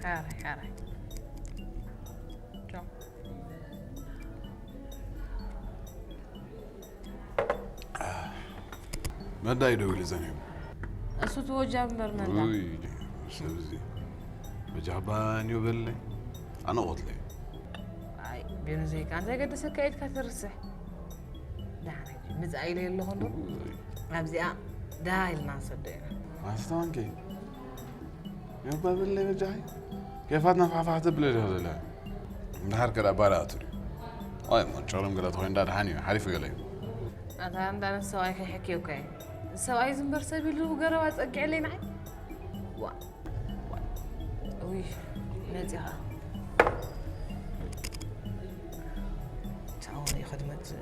ሓራይ ሓራይ። ቻው። መዳ እዩ ደው ኢሉ ዘንዮም። እሱ ተወጃ እምበር መዳ። ውይ፣ ሰብ እዚ በጃባ እንዮ በለይ። ኣነ ቆትለይ። ኣይ፣ ቤኑ ዘይካ፣ እንታይ ገደሰካ ኢድካ ትርስሕ? ደሓን ሕጂ፣ ምጻእ ኢለ ኣለኹ እንዶ። ውይ። ኣብዚኣ ደሃ ኢልና ንሰዶ ኢና። ኣስተዋንከ? የባ በለይ በጃኺ። ኬፋትና ፋሕፋሕ ተብለ ዲኻ ዘላ? እንድሓር ከዳ ባዳ ኣቱሪ። ኣይ፣ ሞንጨሮም ገለ ተኾይኑ እንዳ ደሓን እዩ፣ ሓሪፍ ገለ እዩ። ኣታ እንዳ ነሰዋይ ከይሕክዮካ እዩ። ሰብኣይ ዝንበር ሰብ ኢሉ ገረባ ጸጊዕለይ ንዓይ። ዋ፣ ዋ። ውይ፣ መጺኻ። ታውን እዩ ክድመጽእ።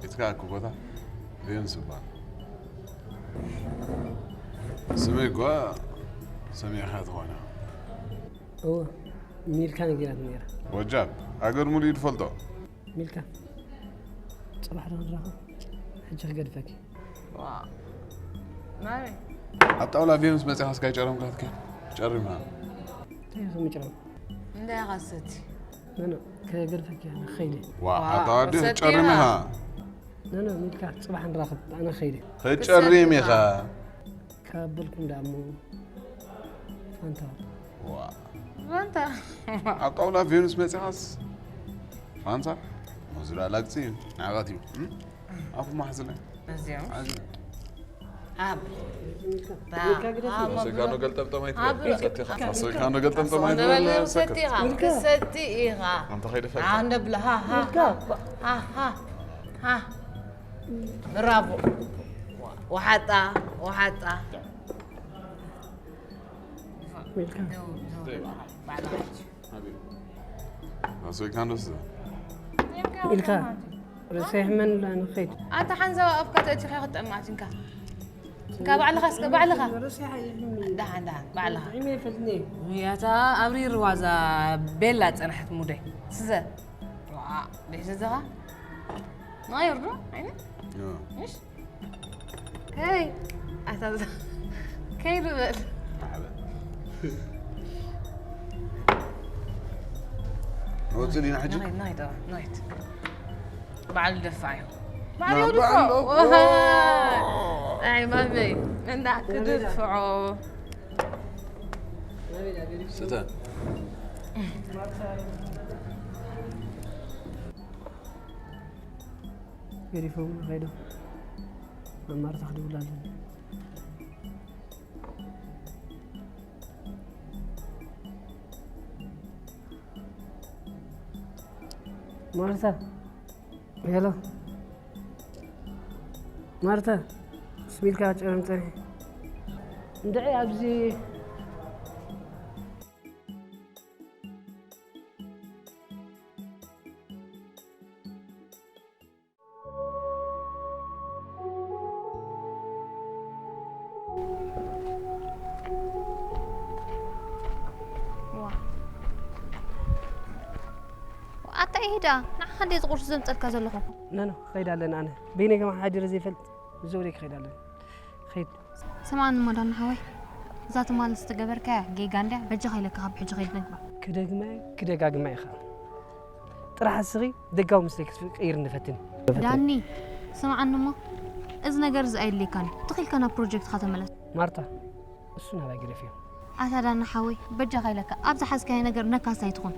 ኢትካ እኮ ቦታ ቬኑስ ይባል። ስመይ እኳ ሰሚዕኻ ትኾና። እወ፣ ሚልካ ነጊራትኒ ነይራ። ወጃብ፣ ሃገር ሙሉ እዩ ትፈልጦ። ሚልካ፣ ጽባሕ ዶ ንራኸብ? ሕጂ ክገድፈኪ። ዋ፣ ናበይ? ኣብ ጣውላ ቬኑስ መጺኻ እስካይ ጨረምካትኪ? ጨሪምካ። እንታይ ኢኹም ጨረም? እንታይ ኢኻ ትሰቲ? ኖ፣ ኖ፣ ክገድፈኪ እየ፣ ኣነ ክኸይድ እየ። ዋ፣ ዋ፣ ኣታ ወዲ ክትሰቲ ክትጨርም ኢኻ። ኢኻ። ኖ፣ ኖ፣ ሚልካ፣ ጽባሕ ንራኸብ፣ ኣነ ክኸይድ እየ። ክትጨርም ክትሰቲ ኢኻ። ኢኻ። ካብ በልኩም ደኣ እሞ ፋንታ። ዋ። ፋንታ። ኣብ ጣውላ ቬኑስ መጺኻስ ፋንታ? እዚ ደኣ ላግጺ እዩ። ንዓኻ እዩ። እም? ኣፉ ማሕዝለ። እዚኦም። ሓዝለ። ኣብ። ሚልካ፣ ባ-፣ ሚልካ ግደፍ። ኣብ። ኣሰይካ ዶ ገልጠምጠም ኣይትበል። ኣብ። ሰቲኻ። ኣሰይካ ዶ ገልጠምጠም ኣይትበል። ሰቲኻ። ሚልካ። ክሰቲ ኢኻ። ኣንተ ከይደ ፈታ። ኣንደ ብለ፣ ሃ፣ ሃ፣ ሚልካ። ሃ፣ ሃ፣ ሃ። ብራቮ። ወሓጣ፣ ወሓጣ። ሚልካ። ደው፣ ደው፣ ደው። ባዕላ። ኣሰይካ ዶ ስለ። ሚልካ። ርእሰይ ሕመን ንኸይድ። ኣታ ሓንዛብ ኣፍካ ተእቲኻ ክትጠምዕ ኣትንካ። እንካ ባዕልኻ እስከ፣ ባዕልኻ። ርእሰይ ሓይሕኒ። ደሓን፣ ደሓን፣ ባዕልኻ። ጥዒመ ይፈልጥኒ። ውይ፣ ኣታ ኣብሪርዋ እዛ ቤላ ጸንሐት ሙደይ። ስዘ። ዋ፣ ደሽ ዘዘኻ? ንቐይር ዶ? ዓይነ? ዮ። ምሽ? ከይ፣ ኣታ ዛ-፣ ከይ ንበል። መርሓባ። ንወጽእ ዲና ሕጂ? ንኸይድ፣ ንኸይድ፣ ኣዋ፣ ንኸይድ። በዓል ደፋዕ እዩ። በዓል እዩ ድፎ። ኣይ ማመይ፣ እንዳ ክድፍዖ። ስተ። ገዲፎም ከይዶም። መማርታ ክድውል ኣለኒ። ማርታ፣ ሄሎ። ማርታ፣ ስሚልካ ጨረም ጸኒሑ። እንድዒ ኣብዚ ዋ። ኣታ ኢሂዳ፣ ንዓኻ እንደ ዝቑርስ ዘምጸልካ ዘለኹ። ኖ፣ ኖ፣ ክኸይድ ኣለኒ ኣነ። በይነይ ከማን ሓዲረ ዘይፈልጥ፣ ምስ ዘውደይ ክኸይድ ኣለኒ። ኸይድ። ስምዓኒ እሞ ዳኒ ሓወይ፣ እዛ ትማሊ ዝተገበርካያ ጌጋ እንድያ፣ በጃኻ ኢለካ ካብ ሕጂ ኸይድ ንግባእ። ክደግማ እየ፣ ክደጋግማ እየ ኸኣ። ጥራሕ እስኺ ደጋዊ ምስለይ ክትቅይርኒ ፈትኒ። ዳኒ፣ ስምዓኒ እሞ፣ እዚ ነገር እዚ ኣየድልየካን እዩ። ተኺኢልካ ናብ ፕሮጀክትኻ ተመለስ። ማርታ፣ እሱ ናባይ ግደፍዮ። ኣታ ዳኒ ሓወይ፣ በጃኻ ኢለካ፣ ኣብ ዝሓዝካዮ ነገር ነካስ ኣይትኹን።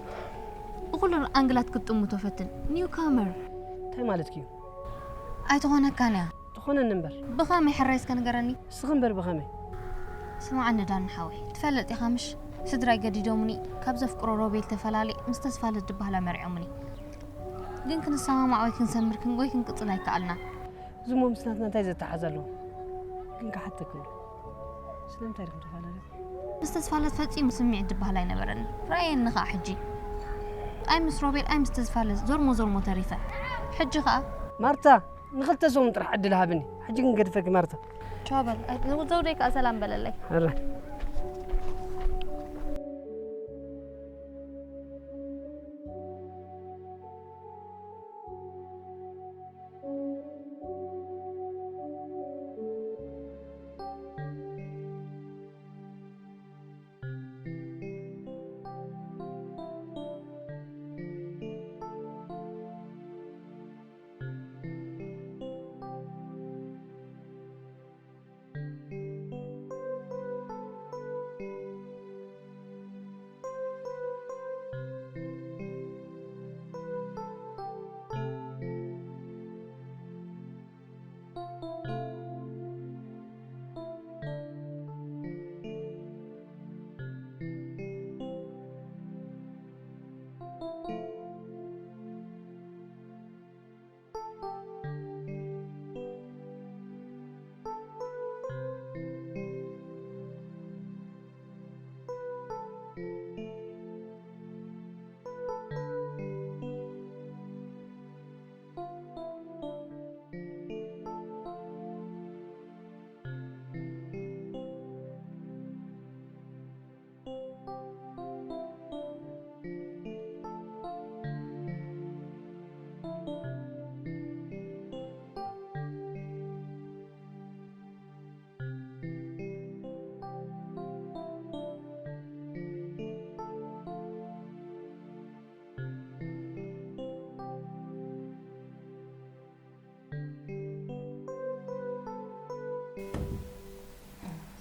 ብኹሉ ኣንግላት ክትጥምቶ ፈትን። ኒው ካመር። እንታይ ማለትኪ እዩ? ኣይትኾነካን እያ። ትኾነኒ እምበር። ብኸመይ ሕራይ እስከ ንገረኒ? እስኺ እምበር ብኸመይ? ስምዓኒ ዳኒ ሓወይ፣ ትፈልጥ ኢኻ ምሽ? ስድራይ ገዲዶምኒ፣ ካብ ዘፍቅሮ ሮቤል ተፈላልየ ምስ ተስፋለት ድበሃል ኣመርዕዮምኒ። ግን ክንሰማማዕ ወይ ክንሰምር ክን-፣ ወይ ክንቅጽል ኣይከኣልናን። እዚ እሞ ምስ ናትና እንታይ ዘተሓዝ ኣለዎ? ግን ክሓተኪ እንዶ፣ ስለምንታይ ዲኹም ተፈላለኹም? ምስ ተስፋለት ፈጺሙ ስምዒት ድበሃል ኣይነበረኒ። ርኣየኒ ኸኣ ሕጂ። ኣይ ምስ ሮቤል ኣይ ምስ ተስፋለት ዞርሞ ዞርሞ ተሪፈ። ሕጂ ኸኣ ማርታ፣ ንኽልተ ሰሙን ጥራሕ ዕድል ሃብኒ። ሕጂ ግን ገድፈኪ ማርታ። ቻው በል። ኣይ፣ ዘውደይ ከኣ ሰላም በለለይ። ኣረ።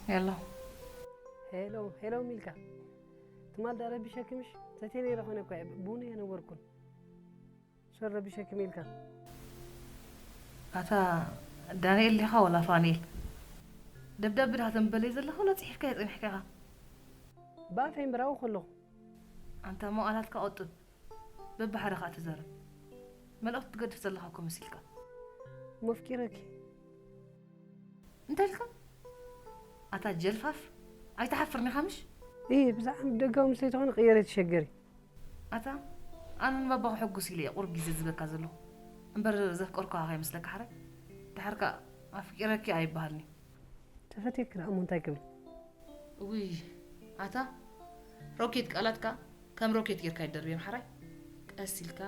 ሄሎ። ሄሎ፣ ሄሎ ሚልካ። ትማል ዳ ረቢሸኪ ምሽ? ሰትየ ነይረ ኮነ እኮ፣ ቡን እየ ነበርኩን። ሶሪ ረቢሸኪ ሚልካ። ኣታ ዳንኤል ዲኻ ወላ ፋንኤል? ደብዳብ ድኻ ተንበለይ ዘለኹ፣ ወላ ጽሒፍካዮ ጸኒሕካ ኢኻ? ብኣፈይ እምበር ኣብኡ ከለኹ። ኣንታ እሞ ቃላትካ ቆጥብ። በብሓደ ከኣ ተዛረብ። መልእኽቲ ትገድፍ ዘለኻ እኮ መሲልካ። መፍቂረኪ። እንታይ ኢልካ? ኣታ ጀልፋፍ፣ ኣይትሓፍርን ኢኻ ምሽ? እይ፣ ብዛዕባ ደጋዊ ምስ ዘይትኾነ ቅየሪ ትሸገሪ። ኣታ፣ ኣነ ንባባ ከሐጉስ ኢለ እየ ቁሩብ ግዜ ዝህበካ ዘለኹ። እምበር ዘፍቀርኩኻ ከይመስለካ ሕራይ። ድሓር ከኣ ኣፍቂረኪ ኣይበሃልን'ዩ። ተፈትየኪ ደኣ እሞ እንታይ ክብል? እውይ፣ ኣታ፣ ሮኬት ቃላትካ ከም ሮኬት ጌርካ ኣይትደርብዮም ሓራይ። ቀስ ኢልካ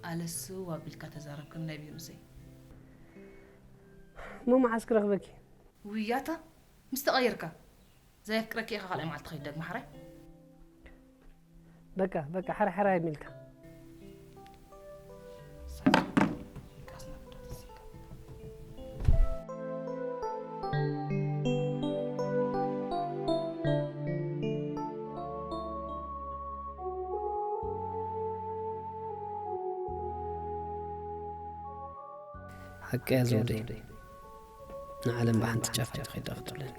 ኣለስው ኣቢልካ ተዛረብ ከም ናይ ቢዮንሰ። እሞ መዓስ ክረኽበኪ? ውይ ኣታ፣ ምስ ተቐየርካ። ዘየፍቅረኪ ኢኻ ካልኣይ መዓልቲ ከይትደግሚ ሓራይ። በቃ፣ በቃ፣ ሓራይ፣ ሓራይ ሚልካ። ሓቂ እያ ዘውደይ። ንዓለም ብሓንቲ ጫፍ ኣይትኸይዳ ክትብለኒ።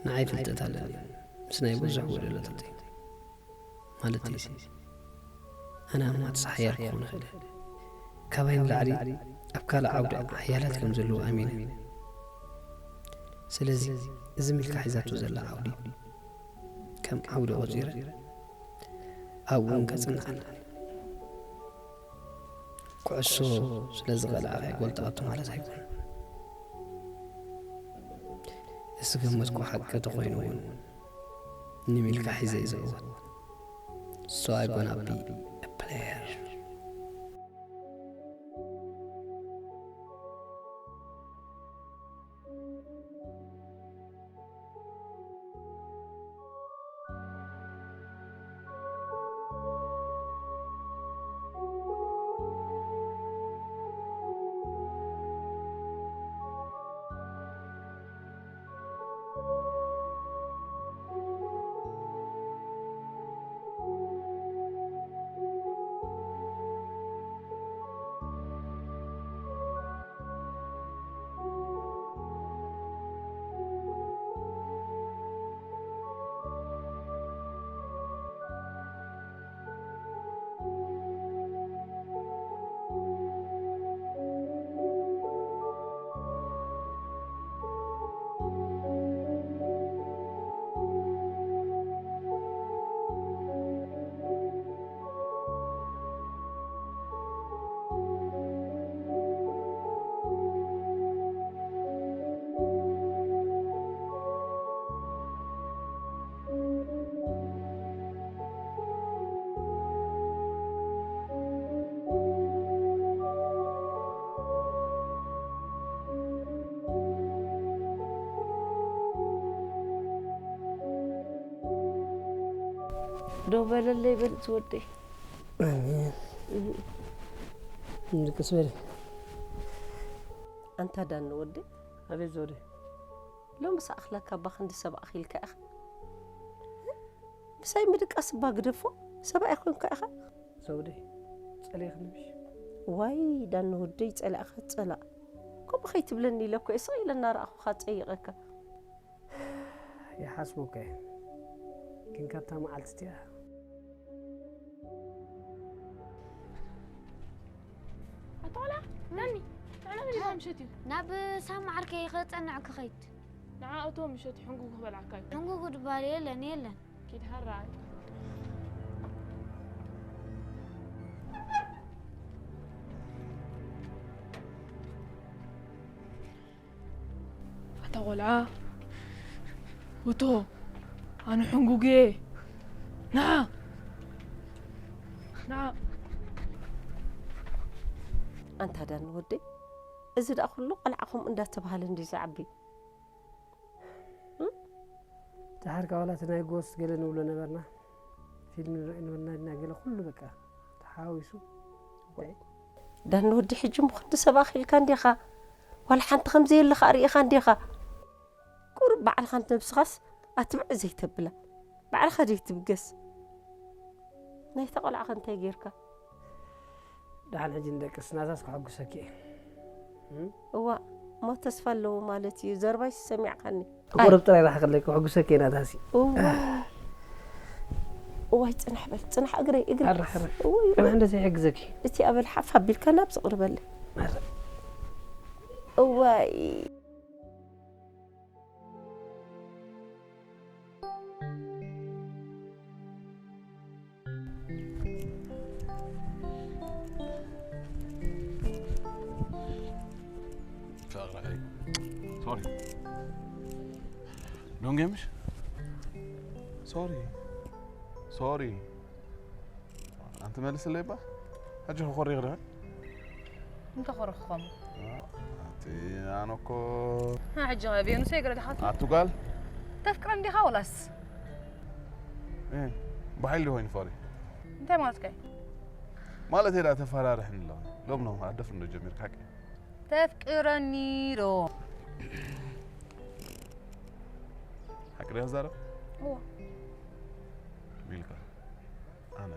ንዓይ ፍልጠት ኣለኒ። ምስ ናይ ብዙሕ ጎደሎታት እዩ። ማለት እዩ። ኣነ ኣብ ማትስ ሓያል ክኾን ይኽእል እየ። ካባይ ንላዕሊ ኣብ ካልእ ዓውዲ ሓያላት ከም ዘለዉ ኣሚነ። ስለዚ እዚ ሚልካ ሒዛቶ ዘላ ዓውዲ ከም ዓውዲ ቆጺረ ኣብኡ እውን ከጽንዓላ። ኩዕሶ ስለ ዝቐልዓኻ ጎል ተኣቱ ማለት ኣይኮነን። ዝገመትኩ ሓቂ ተኾይኑ እውን ንሚልካ ሒዘ እየ ዝዕወት። So I gonna be a player. ደው በለለይ በል ዝወደይ። ኣሜን። እህ። እንድቅስ በል። ኣንታ ዳኒ ወደይ። ኣቤት ዘውደይ። ሎምስ ኣኽለካ እባ ክንዲ ሰብ ኣኺልካ ኢኻ። ምሳይ ምድቃስ እባ ግደፎ። ሰብኣይ ኮንካ ኢኻ። ዘውደይ፣ ጸሊእኽኒ ምሽ? ዋይ ዳኒ ወደይ፣ ጸላእኻ ጸላእ። ከምኡ ከይትብለኒ ኢለ እኮ እየ ስቕ ኢለ እናረኣኹኻ ጸይቐካ። ይሓስቡ እኮ እየ። ግን ካብታ መዓልቲ እቲኣ ኣታ ቆልዓ፣ ናኒ፣ ንዕና በል ኢልካ ምሸት እዩ። ናብ ሳማ ዓርከይ ክጸንዕ ክኸይድ። ንዓ እቶ ምሸት ሕንጉጉ ክበልዓካ እዩ። ሕንጉጉ ድባል የለን፣ የለን። ኪድ ሃራይ። ኣታ ቆልዓ፣ እቶ፣ ኣነ ሕንጉግ እየ። ንዓ፣ ንዓ። ኣንታ ዳኒ ወደይ፣ እዚ ደኣ ኩሉ ቆልዓ ከምኡ እንዳተባሃለ እንድዩ ዝዓቢ። እም? ደሓር ከኣ ዋላ እቲ ናይ ጎስት ገለ ንብሎ ነበርና። ፊልም ንርኢ ነበርና ኢልና ገለ ኩሉ በቃ ተሓዋዊሱ። ዳኒ ወዲ ሕጂ ምኽንዲ ሰብ ኣኺልካ እንዲኻ? ዋላ ሓንቲ ከም ዘየለኻ ኣርእኻ እንዲኻ? ቁሩብ ባዕልኻ ነብስኻስ ኣትብዕ ዘይተብላ። ባዕልኻ ዘይትብገስ። ናይታ ቆልዓኸ እንታይ ጌርካ? ደሓን ሕጂ ንደቅስ፣ ናታስ ከሐጉሰኪ እየ። እም? እዋ፣ እሞ ተስፋ ኣለዎ ማለት እዩ። ዘረባይሲ ሰሚዕካኒ። ቁሩብ ጥራይ ርሓቕለይ፣ ከሐጉሰኪ እየ ናታሲ። እዋ። እዋይ፣ ጽናሕ በል፣ ጽናሕ እግረይ፣ እግረይ። ኣረ፣ ኣረ። እውይ፣ ኣነ እውይ። እንደዚ ይሕግዘኪ። እቲ ኣበል ሓፍ ኣቢልካ ናብ ዝቕርበለይ። ኣረ። እዋይ። ሶሪ። ዶንጌ ምሽ? ሶሪ። ሶሪ። ኣንቲ መልስለይ እባ። ሕጂ ክኾሪኽ ዶ? እንተ ኾረኽኹም። ኣቲ ኣነ እኮ። ና ሕጂ ኸ ቬኑሰይ ገለ ዲኻ? ኣቱ ጓል? ተፍቅረን ዲኻ ወላስ? እ፣ ብሓይሊ ዶ ኮይኑ ፎሪ? እንታይ ማለትካ እዩ? ማለት እየ ደኣ ተፈራርሕኒ ኣለኻ። ሎም ሎም ኣደፍር እንዶ ጀሚርካ ሓቂ? ተፍቅረኒ ዶ? ሓቂ ዶ ዝዛረብ? እዋ። ሚልካ፣ ኣነ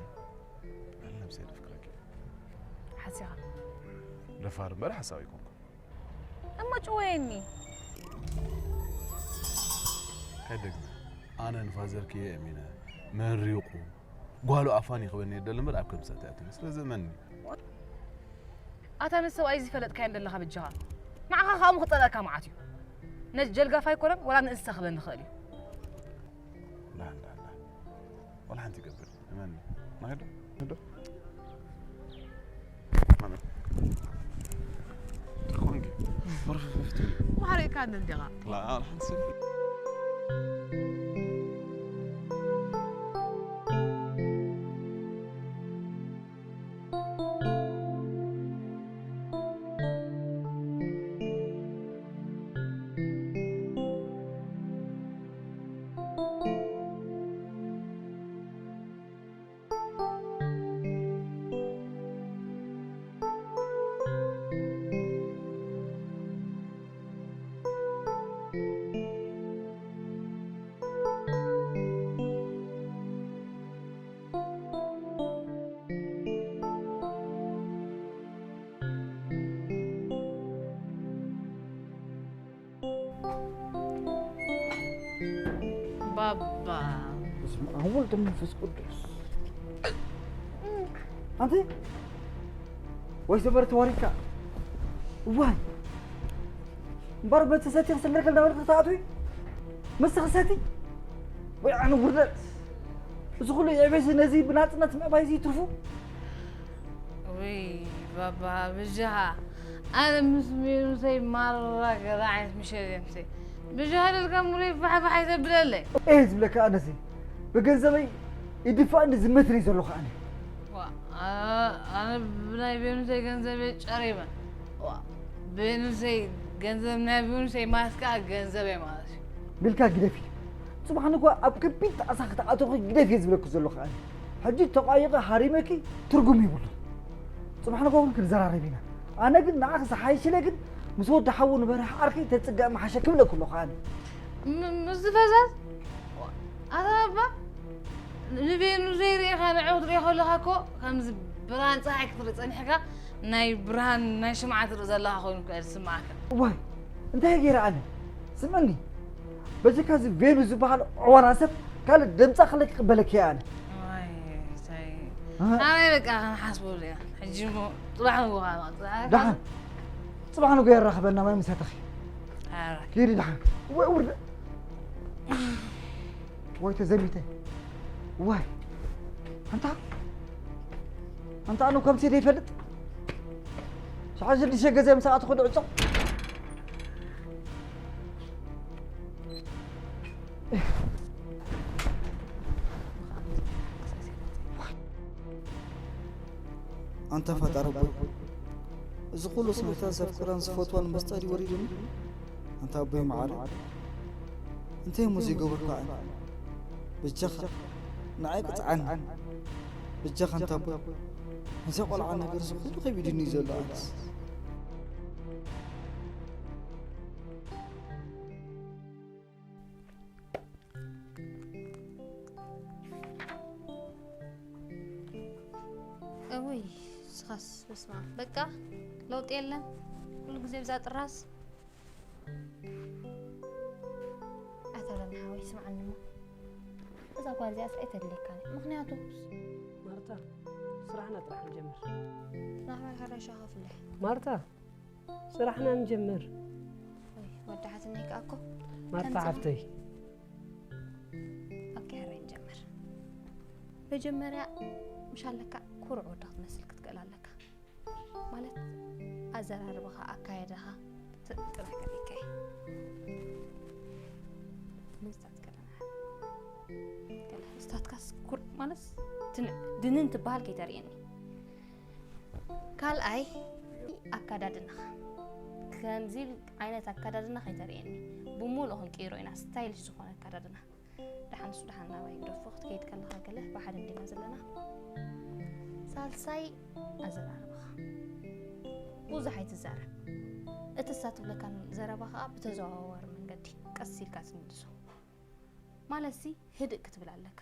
ልዕሊ ነብሰይ የፍቅረኪ። ሓሲኻ። ደፋር እምበር ሓሳዊ ኣይኮንኩ። እሞ ጭወየኒ። ከደግመ ኣነ ንፋዘር ክየ እሚነ መሪቑ ጓሉ ኣፋን ይኽበኒ የደል እምበር ኣብ ከምሰ ኣትያትኒ ስለዚ እመኒ። ኣታ ነዚ ሰብኣይ እዚ ፈለጥካዮ እንደለኻ በጃኻ። ንዓኻ ከኣ እሞ ክጸልኣካ መዓት እዩ። ነዚ ጀልጋፋ ኣይኮነን ወላ ንእንስሳ ክበኒ ይኽእል እዩ። ላ ላ ላ ወላ ሓንቲ ይገብር እመኒ። ናይዶ ንዶ ማመን ኮንጊ ርፍፍፍት ማሕረካ እንዲኻ ላ ወላ ሓንቲ ሰብ ባባ በስመ አብ ወልድ መንፈስ ቅዱስ። ኣንቲ ወይ ዘበር ተዋሪድካ። ዋይ እምበር በቲ ሰቲ ክስለከ እንዳበልክ ክትኣትዊ ምስ ክሰቲ ወይ ኣነ ውርደት። እዚ ኩሉ የዕቤሲ ነዚ ብናፅነት ምዕባይ እዚ ትርፉ። ውይ ባባ ብጃኻ ኣነ ምስ ሜኑሰይ ማራ ገዛ ዓይነት ምሸት እየ ምሰይ ብጃኻ ደልካ ሙሉይ ፋሕፋሕ ኣይተብለለይ። እየ ዝብለካ ኣነሲ ብገንዘበይ ይድፋእኒ ዝመትኒ ዘለኹ ኣነ። ዋ፣ ኣነ ብናይ ቤኑሰይ ገንዘብ እየ ጨሪመ። ዋ፣ ቤኑሰይ ገንዘብ ናይ ቤኑሰይ ማለት ከዓ ገንዘብ እየ ማለት እዩ። ቢልካ ግደፊ። ፅባሕ ንኳ ኣብ ከቢድ ጣዕሳ ክትኣተኺ ግደፊ እየ ዝብለኪ ዘለኹ ኣነ። ሕጂ ተቋይቐ ሃሪመኪ ትርጉም ይብሉ። ፅባሕ ንኳ እውን ክንዘራረብ ኢና። ኣነ ግን ንዓኺ ዝሓይሽለ ግን ምስ ወዲ ሓዉ ንበርህ ዓርኪ ተፅገ መሓሸ ክብለኪ ኣለኹ ኣነ። ም- ምስዚ ፈዛዝ ኣታ ኣባ ንቤኑ ዘይርኢኻ ንዑ ክትሪኦ ከለኻ እኮ ከምዚ ብርሃን ፀሓይ ክትርኢ ፀኒሕካ ናይ ብርሃን ናይ ሽምዓ ትርኢ ዘለኻ ኮይኑ እኮ እዩ ዝስምዓካ። ዋይ እንታይ ገይረ ኣነ ስምዕኒ በጀካ እዚ ቬኑ ዝበሃል ዕዋራ ሰብ ካልእ ደምፃ ክለክ ክበለክ እየ ኣነ ዋይ፣ እንታይ? ኣበይ በቃ ክንሓስበሉ ኢና ሕጂ እሞ ፅባሕ ንጎኻ መቕፅዓ ደሓን ፅባሕ ንጎ የራኽበና ማይ ምሰተኺ ኪዲ ደሓን ወይ ውርደ ወይ ተዘሚተ ዋይ ኣንታ ኣንታ ኣነ ከምሲ ዘይፈልጥ ሸሓ ሽዱሽተ ገዜ ምስ ኣትኹ ድዕጾ ኣንታ ፈጣሪ ኣቦይ፣ እዚ ኩሉ ስምዒታት ዘፍቅራን ዝፈትዋን መስጣ ድዩ ወሪዱኒ? ኣንታ ኣቦይ መዓረ፣ እንታይ እሞ ዘይገበርኩ ኣነ? በጃኻ ንዓይ ቅጽዓኒ። በጃኻ ኣንታ ኣቦይ፣ ነዛ ቆልዓ ነገር እዚ ኩሉ ከቢዱኒ እዩ ዘሎ ኣነስ። እውይ ንስኻስ በስመኣብ በቃ ለውጢ የለን ኩሉ ግዜ ብዛ ጥራዝ። ኣታ ለና ሓወይ ስምዓኒ እሞ እዛ ጓል እዚኣስ ኣይተድልየካን እያ ምኽንያቱ ማርታ ስራሕና ጥራሕ ንጀምር። ናባይ ሕርሻ ከፍልሕ። ማርታ ስራሕና ንጀምር። ወይ ወዳሓትነይ ከኣ እኮ ማርታ ከምዚ- ሓፍተይ ኣካያረይ ንጀምር። መጀመርያ ምሽ ኣለካ ኩሩዕ ወዲ ክትመስል ክትክእል ኣለካ። ማለት ኣዘራርባኻ ኣካየዳኻ ት- ጥራሕ ከሪካ እዩ። ምስታት ከለና ገለ ምስታትካስ ኩር ማለት ትንዕ ድንን ትበሃል ከይተርእየኒ። ካልኣይ ኣካዳድናኻ ከምዚ ዓይነት ኣካዳድና ከይተርእየኒ። ብሙሉእ ክንቅይሮ ኢና ስታይልሽ ዝኾነ ኣካዳድና። ደሓን እሱ ደሓን ናባይ ግደፎ ክትከይድ ከለኻ ገለ ብሓደ እንዲና ዘለና። ሳልሳይ ኣዘራርባኻ ብዙሕ ኣይትዛረብ። እቲ እሳ ትብለካ ዘረባ ከዓ ብተዘዋዋሪ መንገዲ ቀስ ኢልካ ትምልሶ። ማለትሲ ህድእ ክትብል ኣለካ።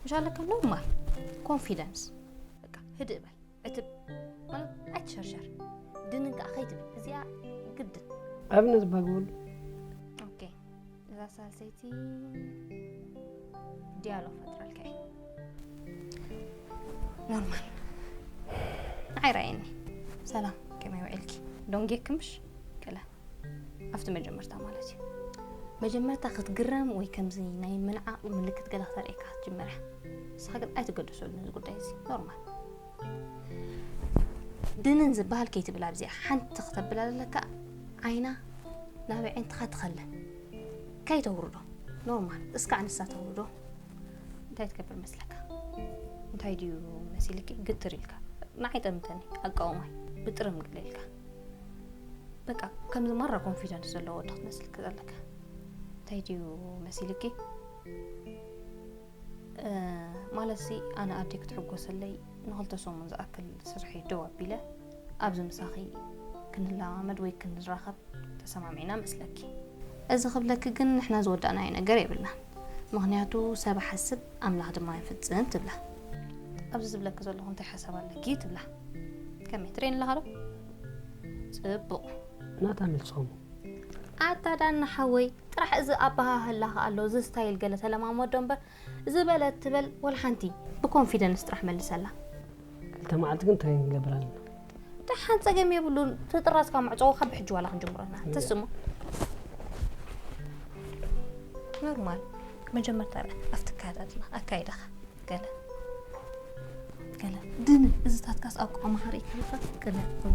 ምሽ ኣለካ ኖርማል ኮንፊደንስ በቃ ህድእ በል። ዕትብ ማለት ትሸርሸር። ድንን ከዓ ከይትብል እዚኣ ግድን። ኣብነት ባግበሉ ኦኬ፣ እዛ ሳልሰይቲ ዲያሎ ፈጥረልካ እየ። ኖርማል። ንዓይ ራየኒ። ሰላም፣ ከመይ ውዒልኪ? ዶንጌክምሽ? ቅለ ኣብቲ መጀመርታ ማለት እዩ። መጀመርታ ክትግረም ወይ ከምዚ ናይ ምንዓቕ ምልክት ገለ ክተርእየካ ክትጅምር እያ። ንስኻ ግን ኣይትገደሰሉ ነዚ ጉዳይ እዚ። ኖርማል። ድንን ዝበሃል ከይትብል ኣብዚኣ ሓንቲ ክተብል ኣለካ። ዓይና ናብ ኣዒንትኻ ትኸለ ከይተውርዶ። ኖርማል። እስካዕ ንሳ ተውርዶ። እንታይ ትገብር መስለካ? እንታይ ድዩ መሲልኪ? ግትር ኢልካ ንዓይ ጠምተኒ። ኣቃውማይ ብጥርም ግለ ኢልካ። በቃ ከምዚ ማራ ኮንፊደንስ ዘለዎ ወዲ ክትመስል ከለካ እንታይ ድዩ መሲልኪ? ማለትሲ ኣነ ኣደይ ክትሕጎሰለይ ንክልተ ሰሙን ዝኣክል ስርሐይ ደው ኣቢለ ኣብዚ ምሳኺ ክንለማመድ ወይ ክንራኸብ ተሰማሚዕና መስለኪ። እዚ ክብለኪ ግን ንሕና ዝወዳእናዮ ነገር የብልናን። ምኽንያቱ ሰብ ሓስብ ኣምላኽ ድማ ይፍጽም ትብላ። ኣብዚ ዝብለኪ ዘለኹ እንታይ ሓሳብ ኣለኪ ትብላ። ከመይ ትርእየኒ ኣለኻ ዶ? ጽቡቕ። ናታ መልስኹም ኣታ ዳና ሓወይ ጥራሕ እዚ ኣበሃህላኻ ኣሎ፣ እዚ ስታይል ገለ ተለማመዶ እምበር ዝበለት ትበል ወላ ሓንቲ ብኮንፊደንስ ጥራሕ መልሰላ። ክልተ መዓልቲ ግን እንታይ ንገብር ኣለና? ደሓን ጸገም የብሉን። እቲ ጥራዝካ መዕጸዎ ካብ ሕጂ ዋላ ክንጅምሮ ኢና። ተስሙ ኖርማል። መጀመርታ ርኣ ኣብቲ ኣካዳድና ኣካይዳኻ ገለ ገለ ድን እዝታትካስ ኣቋማኻ ርኢካ ኢኻ ገለ እዋ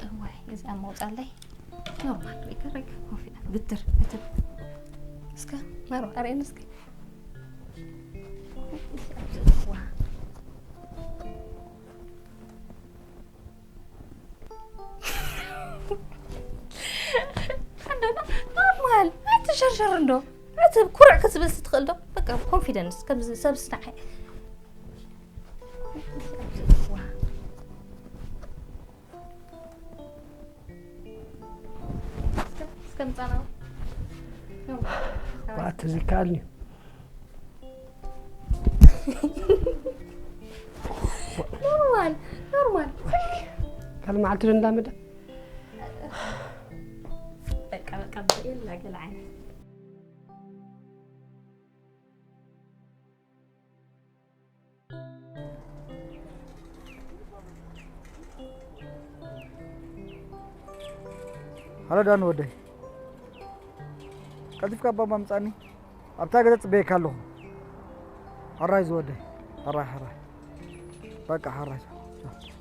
እዋይ እዚኣ መውጻለይ ኖርማል ሪካ ሪካ ኮንፊደንት ግትር እትብ እስከ መሮ ኣርእየኒ እስከ ዋ ኖርማል ኣይትሸርሸር እንዶ እቲ ኩርዕ ክትብል ስትኽእል ዶ በቃ ኮንፊደንስ ከምዚ ሰብ ስናዓይ እስከ ምጻና ባት እዚ ይከኣልኒ ኖርማል ኖርማል ካልእ መዓልቲ ዶ እንዳመደ በቃ በቃ የላ ገለ ዓይነት ሃሎ ዳን ወደይ፣ ቀልጢፍካ ኣባባ ምጻኒ። ኣብታ ገዛ ጽበየካ ኣለኹ። ሕራይ ዝወደይ፣ ሕራይ፣ ሕራይ። በቃ፣ ሕራይ። ቻው፣ ቻው።